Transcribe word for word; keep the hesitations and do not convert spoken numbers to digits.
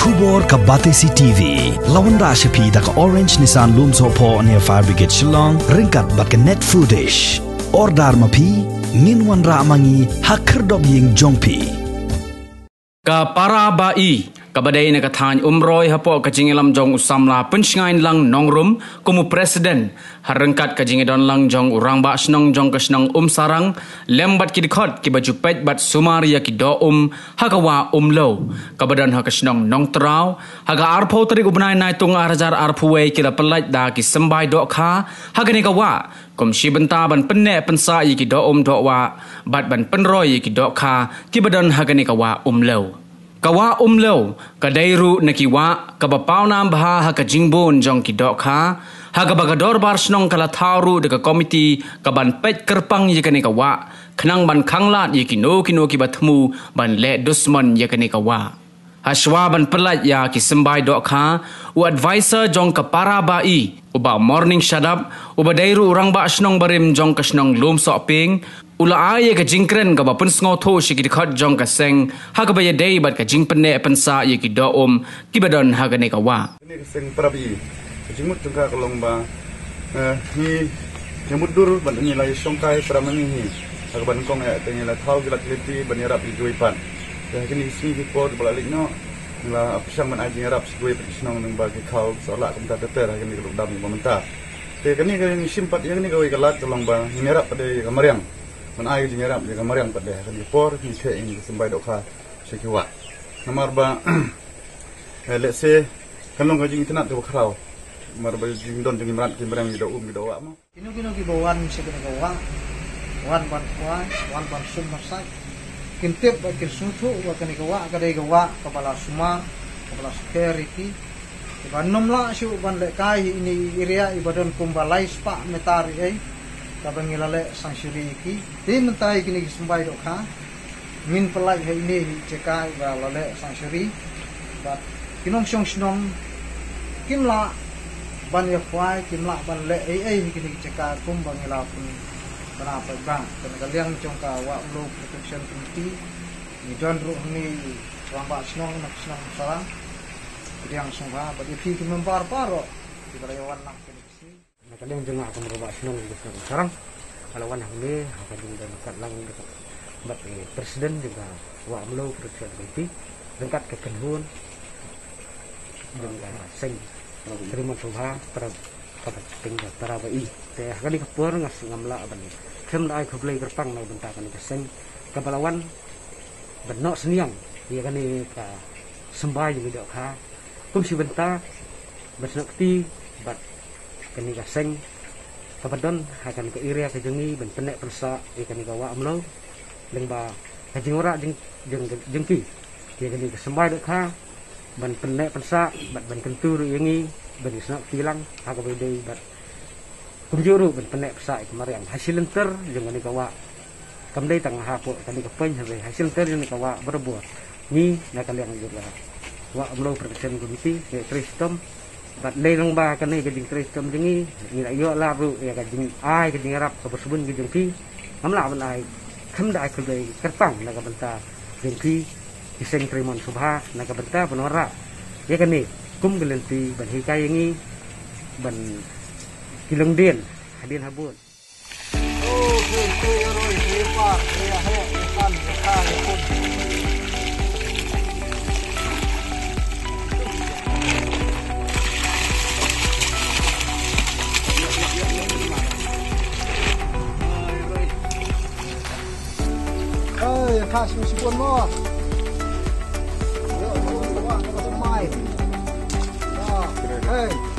Khubor ka Batesi T V la wanrah sha phi da ka Orange Nissan Lumsohphoh near Fire Brigade Shillong ryngkat bad ka Net Foodish. Order ma phi, ngin wanrah ma ngi ha khyrdop ïing jong phi. Ka para ba i, kaba dei na ka thaiñ Umroi hapoh ka jingïalam jong u samla Pynshngaiñ Lang Nongrum kum u president, ha ryngkat ka jingïadon lang jong u rangbah shnong jong ka shnong Umsarang lem bad ki dkhot kiba ju peit bad sumar ïa ki doh um ha ka wah Umlew kaba don ha ka shnong Nongtraw. Ha ka arphew tarik u bnai Naitung ar hajar arphew wei ki la pyllait da ki symbai dohkha ha kane ka wah kum shi bynta ban pynneh pynsah ïa ki doh um doh wah bad ban pynroi ïa ki dohkha kiba don ha kane ka wah Umlew. Ka wah Umlew ka dei ruh na ki wah kaba pawnam bha ha ka jingbun jong ki dohkha, ha kaba ka dorbar shnong ka la thaw ruh da ka komiti kaban peit kyrpang ïa kane ka wah khnang ban khanglad ïa kino kino kiba thmu ban leh dusmon ïa kane ka wah. Hashwa ban pyllait ïa ki symbai dohkha, u advisor jong ka para ba i, u Bah Morning Shadap, uba dei ruh u rangbah shnong barim jong ka shnong Lumsohpieng, u la ai ïa ka jingkren kaba pynsngewthuh sha ki dkhot jong ka seng ha kaba ïadei bad ka jingpynneh pynsah ïa ki doh um kiba don ha kane ka wah. Kane ka seng para ba i, ka jingmut jong ka ka long ba, eh, ngi, ngi mutdur ban ngi la ïashongkai para ma ngi hi. Ha kaba nyngkong ïa te ngi la thaw ki lad ki lynti ban ïarap ïa kiwei pat. Te ha kine ki sngi ki por ba la leit noh, ngi la pyrshang ban ai jingïarap sha kiwei pat ki shnong lyngba ki khaw ki sahlang kumta ter ter ha kine ki rukdam ba mynta. Te kane ka ngi shim pat ïa kane kawei ka lad ka long ba ngin ïarap pat ïa ka mariang. Ban ai ka jingïarap ïa ka mariang pat de ha kane ka por ngi theh ïa ka symbai dohkha sha ki wah. Namar ba, eh, lehse kan long ka jingitynnad kaba khraw. Namar ba jingdon jong ki mrad ki mariang ki doh um ki doh wah mo. Kino kino kiba wan sha kane ka wah, wan ban khwai, wan ban sum ban sait, kin tip bad kin sngewthuh ba kane ka wah ka dei ka wah kaba la sumar, kaba la sukher ïa ki. Kiba nym lah shuh ban lehkai ïa ine i area iba don kumba lai spah meter ïa ei kaba ngi la leh sanctuary ïa ki. Te mynta ïa kine ki symbai dohkha ngin pyllait ha ine i jaka iba la leh sanctuary. Bad ki nongshong shnong kim lah ban ïa khwai, kim lah ban leh ei ei ha kine ki jaka kumba ngi la pynbna paidbah. Te na ka liang jong ka Wah Umlew Protection Committee ngi don ruh hangne i rangbah shnong na ka shnong Umsarang, pdiang sngewbha bad ïa phi ki member baroh kiba la ïa wan lang kane ka sngi. Na ka liang jong nga kum u rangbah shnong jong ka shnong Umsarang, nga la wan hangne ha ka jingdon kat lang bad i president jong ka Wah Umlew Protection Committee ryngkat ka kynhun jong ka seng Tremon Sngewbha para, para, para ba i. Te ha kane ka por nga sngewbha ban khlem da ai khublei kyrpang na ka bynta kane ka seng kaba la wan ban noh synñiang ïa kane ka symbai jong ki dohkha kum shi bynta ban snoh kti bad kane ka seng kaba don ha kane ka area ka jong ngi ban pynneh pynsah ïa kane ka Wah Umlew lyngba ka jingwanrah jong, jong, jong ki ïa kane ka symbai dohkha ban pynneh pynsah bad ban kyntu ruh ïa ngi ban ïa snoh kti lang ha kaba ïadei bad kumjuh ruh ban pynneh pynsah ïa ka mariang ha shi lynter jong kane ka wah. Kam dei tang hapoh kane ka peng, hynrei ha shi lynter jong kane ka wah barabor. Ngi na ka liang jong ka Wah Umlew Protection Committee ngi trei shitom bad lei lyngba kane ka jingtrei shitom jong ngi, ngi la ïoh lad ruh ïa ka jingai ka jingïarap kaba sbun ka jong ki. Ngam lah ban ai, khlem da ai khublei kyrpang na ka bynta jong ki, ki seng Tremon Sngewbha, na ka bynta ban wanrah ïa kane kum ka lynti ban hikai ïa ngi ban ki longdien hadien habud. Hey, khas mesti pun mo. Hey.